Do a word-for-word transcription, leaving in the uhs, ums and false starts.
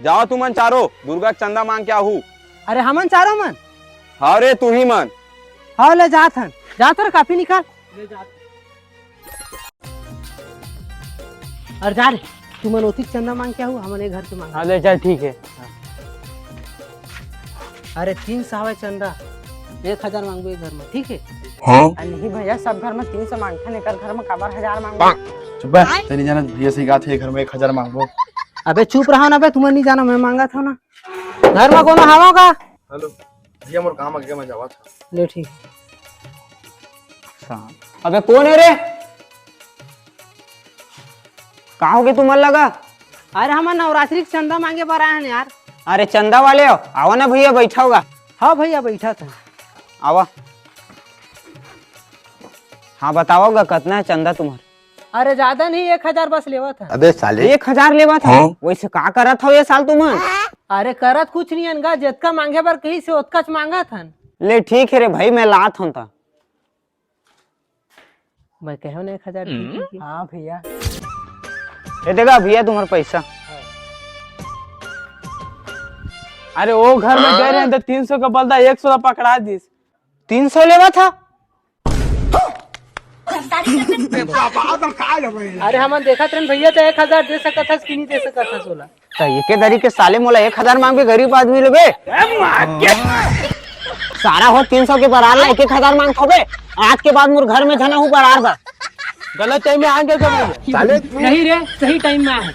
जाओ तुमन चारो, दुर्गा के चंदा मांग के आहू। अरे हमन चारो मन? हाँ रे, तू ही मन। हाँ, ले जात हन। जात हन, कापी निकाल। ले जात। अरे जा रे, तुमन ओती चंदा मांग के आहू, हमन ए घर के मांग। हाँ, ले चल, ठीक है। अरे तीन सौ हवय चंदा, एक हजार मांगबो ए घर में, ठीक है? हाँ? अरे नहीं भैया, सब घर में तीन सौ मांगथन, एकर घर में काबर हजार मांगबो? चुप बे, तें नइ जानत भैया सही कहाथे, घर में एक हजार मांगबो। अबे चुप रहा ना बे, तुमन नइ जाना, मैं मांगत हंव ना। घर में कोनो हवय का? हेलो भैया, मोर काम आगे, मैं जावत हंव। ले ठीक। अच्छा, अबे कोन हे रे? का होगे तुमन ला गा? अरे हमन नवरात्रि के चंदा मांगे बर आए हन यार। अरे चंदा वाले हो, आवा ना भैया, बैठा होगा। हाँ भैया, बैठा था। आवा। हाँ बतावा गा, कतना हे चंदा तुम्हर? अरे ज्यादा नहीं, एक हजार बस लेवत हन। अबे साले। एक हजार लेवत हव? हाँ। वैसे का करत हव ए साल तुमन? अरे करत कुछ नहीं हन गा, जतका मांगे बर कहिस हे ओतकाच मांगत हन। ले ठीक हे रे भाई, मैं लात हंव त। मैं कहेंव ना एक हजार ठीक हे। हाँ भैया। ए दे गा भैया तुम्हर पैसा। अरे ओ घर में गए रहेन त तीन सौ के बदला एक सौ ला पकड़ा दिस। तीन सौ लेवत हव? अरे हमन देखत रहेन भैया, त एक हजार दे सकत हस कि नहीं दे सकत हस ओला। त एके दरी के साले मोला एक हजार मांगबे, गरीब आदमी ले बे। सारा हो तीन सौ के बरार ला एक एक हजार मांगथव बे। आज के बाद मोर घर में झन आहू बरार बर। गलत टाइम में आ गे का भैया? साले तू नहीं रे, सही टाइम में आए।